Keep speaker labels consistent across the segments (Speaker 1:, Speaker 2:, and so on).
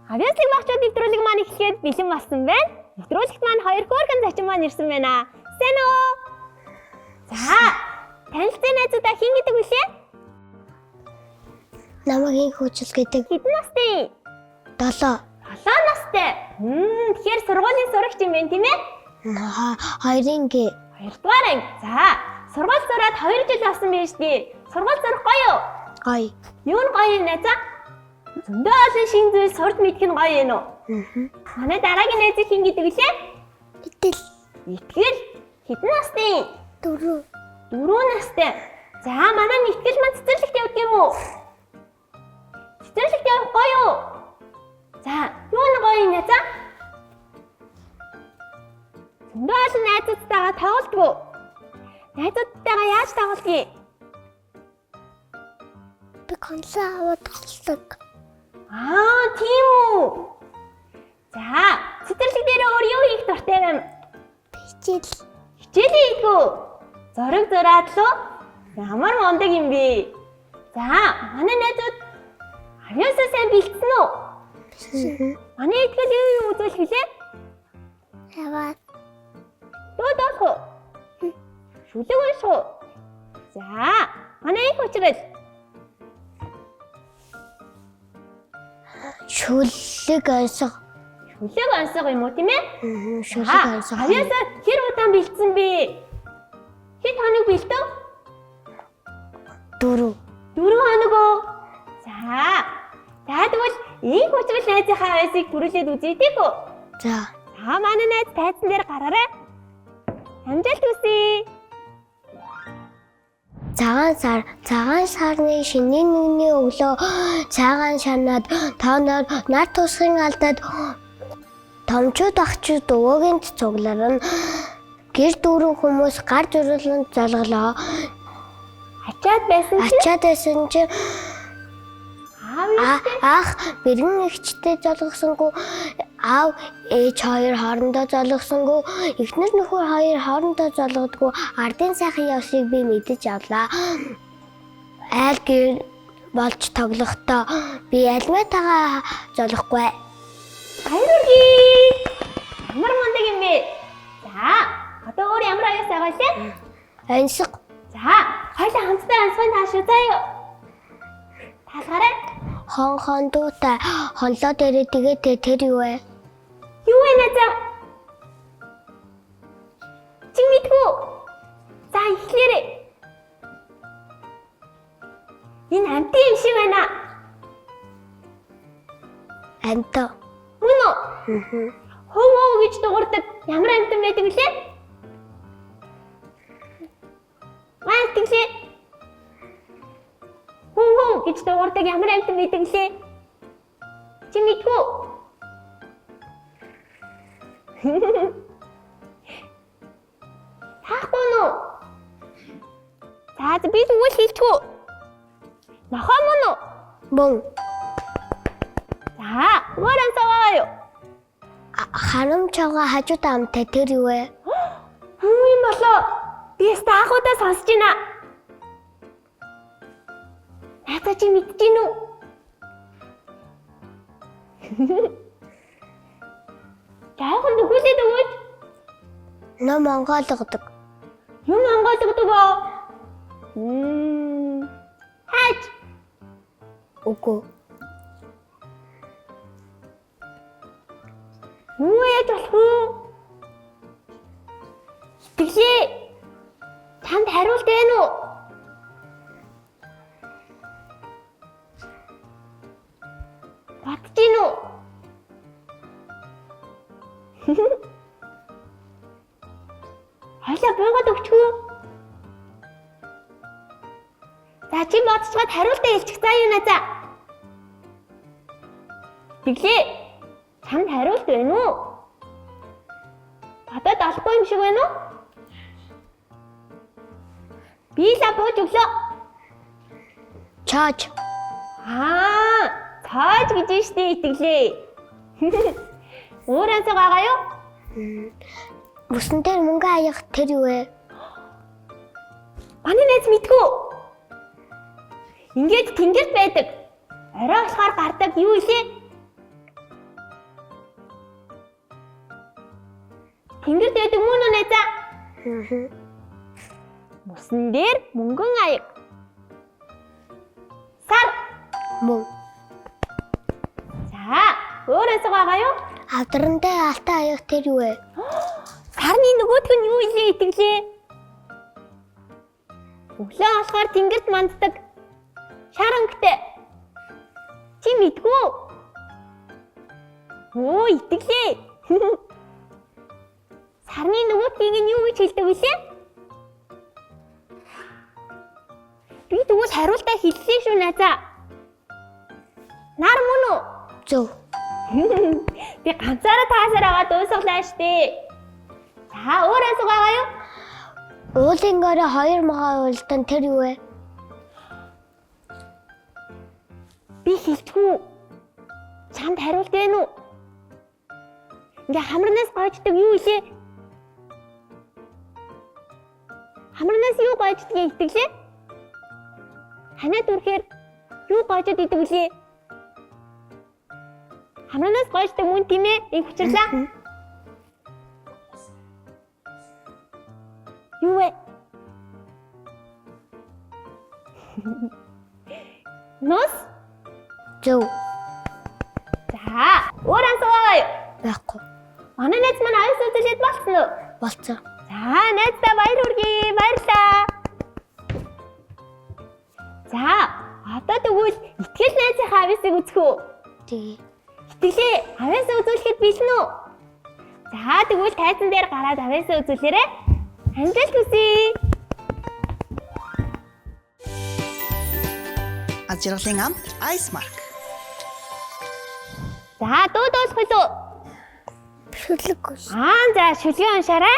Speaker 1: Авьяаслаг багчууд нэвтрүүлэг маань эхлэхэд бэлэн болсон байна. Нэвтрүүлэгт маань хоёр хөөрхөн зочин маань ирсэн байна. Сайн уу? За, танилцсан найзуудаа хэн гэдэг вүлээ?
Speaker 2: Намайг инх хүчил гэдэг.
Speaker 1: Хэдэн настай?
Speaker 2: 7.
Speaker 1: 7 настай. Тэгэхээр сургуулийн сурагч юм байна, тийм ээ?
Speaker 2: Хоёрын гэ.
Speaker 1: Хоёрдугаар анги. За, сургууль сураад 2 жил болсон байж дээ. Сургууль сурах гоё юу?
Speaker 2: Гоё.
Speaker 1: Юу нь гоё юм найзаа? Зөндөө олон шинэ зүйл сурч мэдэх нь гоё юм уу? Манай дараагийн найз хэн гэдэг вүлээ?
Speaker 2: Итэл.
Speaker 1: Итгэл. Хэдэн настай?
Speaker 2: 4.
Speaker 1: 4 настай. За, манай Итгэл маань цэцэрлэгт явдаг юм уу? Цэцэрлэгт явах гоё юу? За, юу нь гоё юм найзаа? Зөндөө олон найзуудтайгаа тоглодог уу? Найзуудтайгаа яаж тоглодгийг?
Speaker 2: Би консол аваад тоглодог.
Speaker 1: Аа, тийм үү. За, цэцэрлэг дээр өөр юу хийх дуртай вэ?
Speaker 2: Хичээл.
Speaker 1: Хичээлээ хийх үү? Зураг зураад л уу? Ямар мундаг юм бэ? За, манай найзууд авьяасаа сайн бэлдсэн үү? Манай итгэл юу юу үзүүлэх гэлээ?
Speaker 2: Яваад.
Speaker 1: Дуу дуулах уу? Шүлэг унших уу? За, манай их учрал.
Speaker 2: Шүлэг онсго.
Speaker 1: Шүлэг онсго юм уу, тийм ээ?
Speaker 2: Шүлэг онсго.
Speaker 1: Авьяасаа хэр удаан бэлдсэн бэ? Хэд хоног бэлдэв?
Speaker 2: 4.
Speaker 1: 4 хоног уу? За. За, тэгвэл инх учрал найзынхаа авьяасыг түрүүлээд үзье тийм үү?
Speaker 2: За.
Speaker 1: За, манай найз тайзан дээр гараарай. Амжилт хүсье.
Speaker 2: Цагаан сар, цагаан сарны шинийн нэгний өглөө цагаан шанаад тооноор нар тусгын алдад томчууд ахчууд өвөөгийн цугларна. Гэр дүүрэн хүмүүс гар зурлан залглаа.
Speaker 1: Ачаад байсан чинь
Speaker 2: Ачаад байсан чинь
Speaker 1: аав
Speaker 2: ах бэргэн эгчтэй золгосонгүй, аав ээж хоёр хоорондоо золгосонгүй, эхнэр нөхөр хоёр хоорондоо золгодгүй ардын сайхан явсыг би мэдэж авлаа. Айл гэр болж тоглохдоо би альмайтайгаа золохгүй.
Speaker 1: Баяр хүргэе. Ямар мундаг юм бэ? За, одоо өөр ямар аяас байгаа лээ?
Speaker 2: Онсго.
Speaker 1: За, хоёлаа хамтдаа онцгой тааш заяа. Таалгаарай.
Speaker 2: Хон хон дуутай хонлоо дээрээ тэгээд тэр юу вэ?
Speaker 1: Юу вэ найзаа? Чи мэдгүй. За, эхлээрэй. Энэ амтын юм шиг байна.
Speaker 2: Амтаа.
Speaker 1: Мөн үү? Хөв өв гэж дуурдаг ямар амтан байдаг вүлээ? Маа итгэлээ. Хөв өв гэж дуурдаг ямар амтан байдаг вүлээ? Чи мэдгүй. Таахгүй нү? За, би тэгвэл хэлчихв. Нохоо мөн үү?
Speaker 2: Мөн.
Speaker 1: За, өөр амсаа байгаа юу?
Speaker 2: Харамч байгаа хажууд амтай тэр юу вэ?
Speaker 1: Юу юм болоо? Би яста анх удаа сонсож байна. Найзаа, чи мэдэж гин үү? Жаахан нүхүүлээд өгөөч.
Speaker 2: Ном онгойлгодог.
Speaker 1: Юм онгойлгодог аа. Хаач.
Speaker 2: Үгүй.
Speaker 1: Юу яаж болох вэ? Итгэлээ. Чамд хариулт байна уу? Бодож гин үү? Хойлоо буугаад өгчихөө. За, чи бодцоход хариултаа хэлчих заа юу назаа. Тэглээ. Чамд хариулт байна уу? Бодоод олохгүй юм шиг байна уу? Би л бууж өглөө.
Speaker 2: Чоож.
Speaker 1: Аа, цааж гэж штэ итгэлээ. Өөр анцаа байгаа юу?
Speaker 2: Бүсэн дээр мөнгө хаях тэр юу вэ?
Speaker 1: Манай найз мэдгүй. Ингээд тэнгэрт байдаг. Орой болохоор гардаг юу илээ? Тэнгэрт байдаг мөн үү найзаа?
Speaker 2: Аа.
Speaker 1: Мөсөн дээр мөнгөн аяг. Сар.
Speaker 2: Мөн.
Speaker 1: За, өөр асуух байгаа юу?
Speaker 2: Авдарантай алтан аяг тэр юу вэ?
Speaker 1: Сарны нөгөөх нь юу илээ итгэлээ? Өглөө болохоор тэнгэрт манддаг. Шар өнгөтэй. Чи мэдгүй үү? Өө, итгэлээ. Сарны нөгөөтгийг нь юу гэж хэлдэг вүлээ? Би тэгвэл хариултаа хэллээ шүү найзаа. Нар мөн үү?
Speaker 2: Зөв.
Speaker 1: Би ганцаараа таасаар аваад дуусгалаа штэ. За өөр асуух байгаа юу?
Speaker 2: Уулын горой хоёр могой уйлдан тэр юу вэ?
Speaker 1: Би хэлчихүү. Чамд хариулт байна уу? Ингээ хамарнаас гойждаг юу илээ? Хамарнаас юу гойждгийг итгэлээ? Ханиад үрэхээр юу гойжод идэг вүлээ? Хамарнаас гойждаг мөн тийм ээ? Инх учирлаа. Юу вэ? Нус?
Speaker 2: Зөв.
Speaker 1: За, өөр асуугаа юу?
Speaker 2: Байхгүй.
Speaker 1: Манай найз маань аюул үзүүлээд болсон уу?
Speaker 2: Болцсон.
Speaker 1: За, найздаа баяр хүргэе. Баярлалаа. За, одоо тэгвэл итгэл найзынхаа авьяасыг үзэх үү?
Speaker 2: Тэгээ.
Speaker 1: Итгэлээ авьяасаа үзүүлэхэд бэлэн үү? За, тэгвэл тайзан дээр гараад авьяасаа үзүүлээрэй. Амжилт хүсье.
Speaker 3: Аз жаргалын амт Ice Mark.
Speaker 1: За, дуу дуулах уу?
Speaker 2: Шүлэг.
Speaker 1: Аа, за, шүлгээ уншаарай.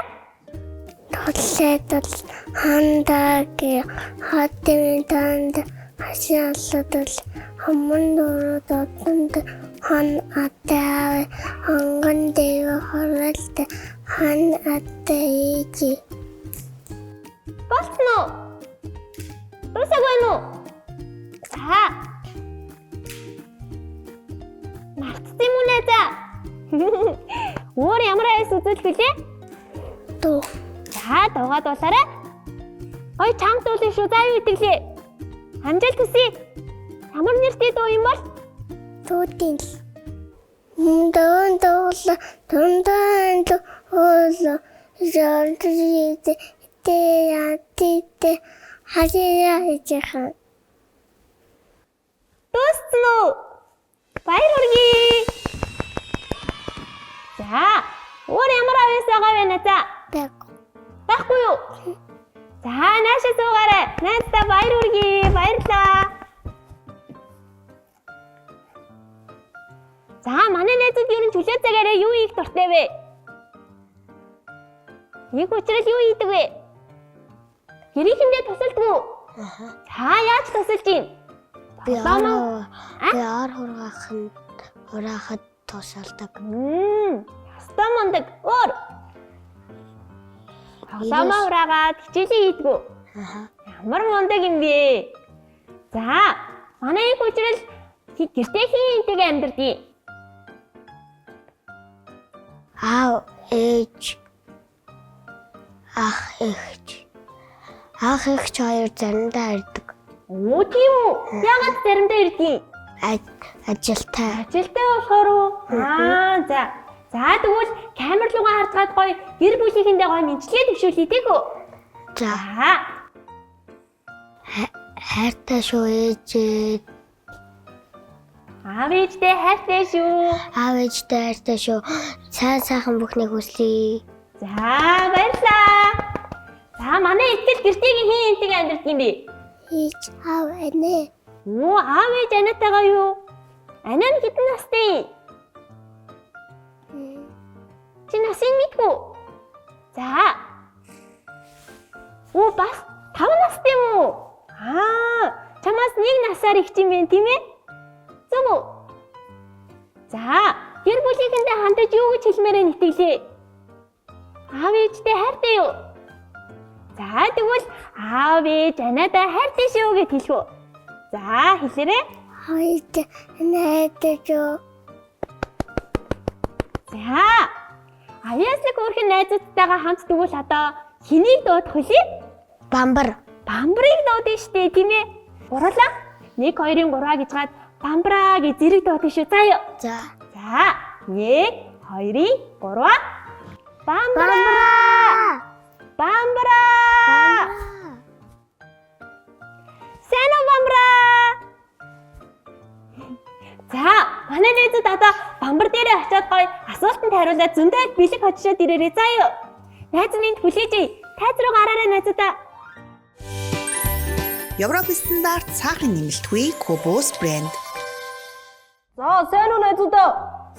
Speaker 2: Туллайдал хандаги хатын танд хашаалдал хаман дөрөдөнд хан атаа анган дэв хоралт хан атаа
Speaker 1: Болцсон уу? Дуусаагүй байна уу? За. Мартсан юм уу найзаа? Өөр ямар аюус үзүүлэх вүлээ?
Speaker 2: дуу
Speaker 1: За, дуугаа дуулаарай. Ой, чанга дуулах шүү. За, юу итгэлээ? Амжилт хүсье. Ямар нэртэй дуу юм бол?
Speaker 2: түүдийн дон дуула дондан дуула жордид тэ ятит хажия ичихэн
Speaker 1: Дууссан уу? Баяр хүргэе. За, өөр ямар авьяас байгаа вэ найзаа?
Speaker 2: баг
Speaker 1: Байхгүй юу? За, наашаа суугаарай. Найздаа баяр хүргэе. Баярлалаа. За, манай найзууд ер нь чөлөө цагаараа юу хийх дуртай вэ? Нэг учрал юу хийдэг вэ? Гэрийнхэндээ тусалдаг уу? За, яаж тусалж юм?
Speaker 2: Би
Speaker 1: Тоглоом
Speaker 2: би ор хургаахын хураахад тусалдаг.
Speaker 1: Мм, ёстой мундаг. Өөр. Тоглоомоо хураагаад хичээлээ хийдэг үү?
Speaker 2: Аха.
Speaker 1: Ямар мундаг юм бэ? За, манай их учрал гэртээ хийн энтэйгээ амьдэрдэг.
Speaker 2: Аав ээж ах эгч. Ах эгч хоёр заримдаа ирдэг.
Speaker 1: Оо, тийм үү? Яагаад заримдаа ирдэг?
Speaker 2: Ажилтай.
Speaker 1: Ажилтай болохоор уу? Аа, за. За, тэгвэл камер руугаа харцгаад гоё гэр бүлийнхэндээ гоё мэдлэгээ төвшүүлье тийм үү?
Speaker 2: За
Speaker 1: За,
Speaker 2: хайртай шүү ээжээ.
Speaker 1: аав ээжтэй хайртай шүү.
Speaker 2: Аав ээжтэй хайртай шүү. Сайн сайхан бүхнийг хүслэе.
Speaker 1: За, баярлалаа. За, манай итгэл гэртээ хийн энтэйгээ амьдэрдэг юм бэ?
Speaker 2: Ээж аав анэ.
Speaker 1: Оо, аав ээж анатайгаа юу? Анаа нь хэдэн настай юм? Чи насыг мэдгүй үү? За. Оо, бас 5 настай юм уу? Аа, чамаас нэг насаар их юм байна, тийм ээ? Зөв үү? За, гэр бүлийнхэндээ хандаж юу гэж хэлмээр байна итгэлээ? Аав ээжтэй хайртай юу? За, тэгвэл аав ээж анадаа хайртай шүү гэж хэлэх үү? За, хэлээрэй.
Speaker 2: Хоёр анэ хайртай шүү.
Speaker 1: За. Авьяаслаг хөөрхөн найзуудтайгаа хамт тэгвэл одоо хэнийг дуудах вүлээ?
Speaker 2: Бамбар.
Speaker 1: Бамбарыг дуудана штэ, тийм ээ? Гурлаа. 1 2 3 гэж гад бамбраа гэж зэрэг дуудана шүү. За юу?
Speaker 2: За.
Speaker 1: За, 1 2 3. Бамбраа! Бамбраа! Сайн уу, бамбраа? За, манай найзууд одоо бамбар дээрээ очиод гоё асуултанд хариулаад зөндөө бэлэг хочшоод ирээрэй заа юу? Найз минь энд хүлээж ий. Тайз руу гараарай найзуудаа.
Speaker 3: Европ стандарт сахарын нэмэлтгүй Кубус брэнд.
Speaker 4: За, сайн уу найзуудаа?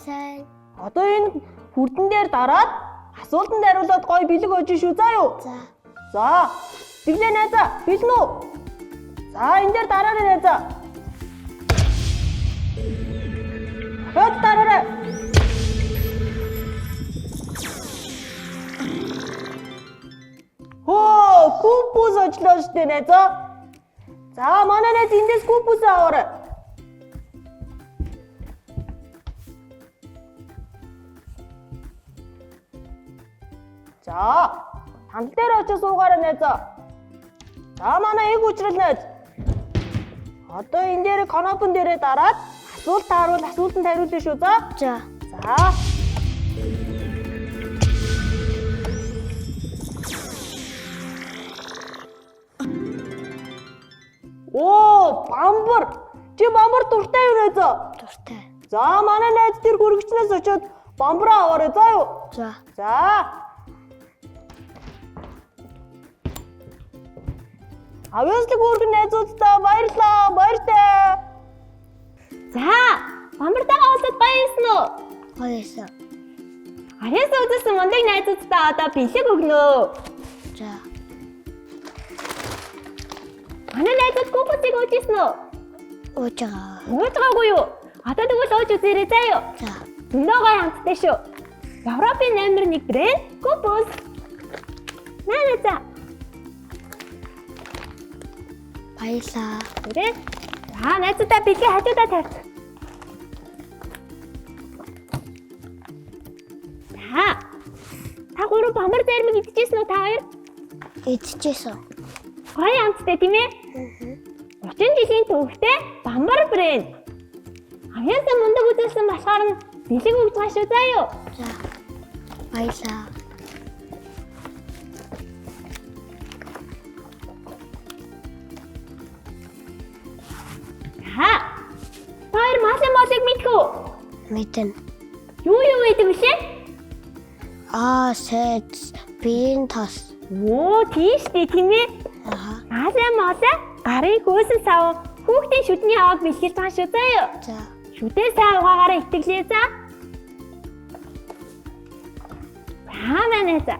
Speaker 2: Сайн.
Speaker 4: Одоо энэ хүрдэн дээр дараад асуултанд хариулаад гоё бэлэг очиж шүү заа юу?
Speaker 2: За.
Speaker 4: За. Тэглээ найзаа, бэлэн үү? За, энэ дээр дараарай найзаа. Дахиад дараарай. Хөө, кубус очлоо штэ найзаа. За, манай найз эндээс кубус аваарай. За, тандал дээр очиж суугаарай найзаа. За, манай эг учрал найз. Одоо энэ дээр кнопон дээрээ дараад асуулт харуул асуултанд хариулна шүү за.
Speaker 2: За.
Speaker 4: За. Оо, бамбар. Чи бамбар дуртай юу найзаа?
Speaker 2: Дуртай.
Speaker 4: За, манай найз тэр хөргөчнөөс очиод бамбараа аваарай заа юу?
Speaker 2: За.
Speaker 4: За. Авьяаслаг үүрэг найзуудтай баярлалаа, баяртай.
Speaker 1: За, бамбартайгаа уулзаад гоё юмсан уу?
Speaker 2: Гоё юмсан.
Speaker 1: Авьяасаа үзүүлсэн мундаг найзуудтай одоо бэлэг өгнө.
Speaker 2: За.
Speaker 1: Манай найзууд кубусыг ууж ирсэн үү?
Speaker 2: Ууж байгаа.
Speaker 1: Ууж байгаагүй юу? Одоо тэгвэл ууж үзээрэй заа юу?
Speaker 2: За.
Speaker 1: Зөндөө гоё амттай шүү. Европын номер 1 брэнд Кубус. Наа за.
Speaker 2: Баярлаа.
Speaker 1: Тэрэ. За найзуудаа бэлгээ хажуудаа тавьчих. За. Та гурав бамар зармиг идчихсэн үү та хоёр?
Speaker 2: Идчихсэн.
Speaker 1: Гоё амттай тийм ээ? 30 жилийн төвхтэй бамбар брэнд. Авьяасаа мундаг үзүүлсэн болохоор нь бэлэг өгж байгаа шүү заа юу?
Speaker 2: За. Баярлаа.
Speaker 1: За. Та хоёр малын молыг мэдэх үү?
Speaker 2: Мэдэн.
Speaker 1: Юу юу гэдэг вүлээ?
Speaker 2: А, сэц, биеийн тос.
Speaker 1: Оо, тийш дээ тийм ээ?
Speaker 2: Аха.
Speaker 1: Малын молоо гарын хөөсөн сав хүүхдийн шүдний авааг бэлгэлж байгаа шүү заа юу?
Speaker 2: За.
Speaker 1: Шүдээ сайн угаагаараа итгэлээ за. За манай за.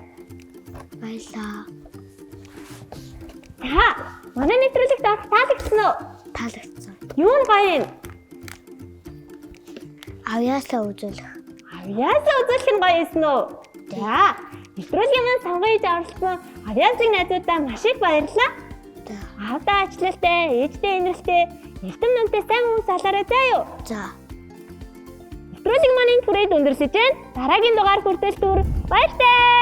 Speaker 2: Баярлаа.
Speaker 1: За, манай нэвтрүүлэгт орох таалагдсан уу?
Speaker 2: Таалагдсан.
Speaker 1: Юу нь гоё юм?
Speaker 2: Авьяасаа үзүүлэх.
Speaker 1: Авьяасаа үзүүлэх нь гоё юмсан уу? За, нэвтрүүлгийн маань сонгож оролцсон авьяаслаг найзуудаа маш их баярлалаа.
Speaker 2: За.
Speaker 1: Аавдаа ачлалтай, ээжтэй инрэлтэй, эрдэм нөнтэй сайн хүмүүс алаарай заа юу?
Speaker 2: За.
Speaker 1: Нэвтрүүлэг маань энэ хүрээд өндөрлөж байна. Дараагийн дугаар хүртэл түр баяртай.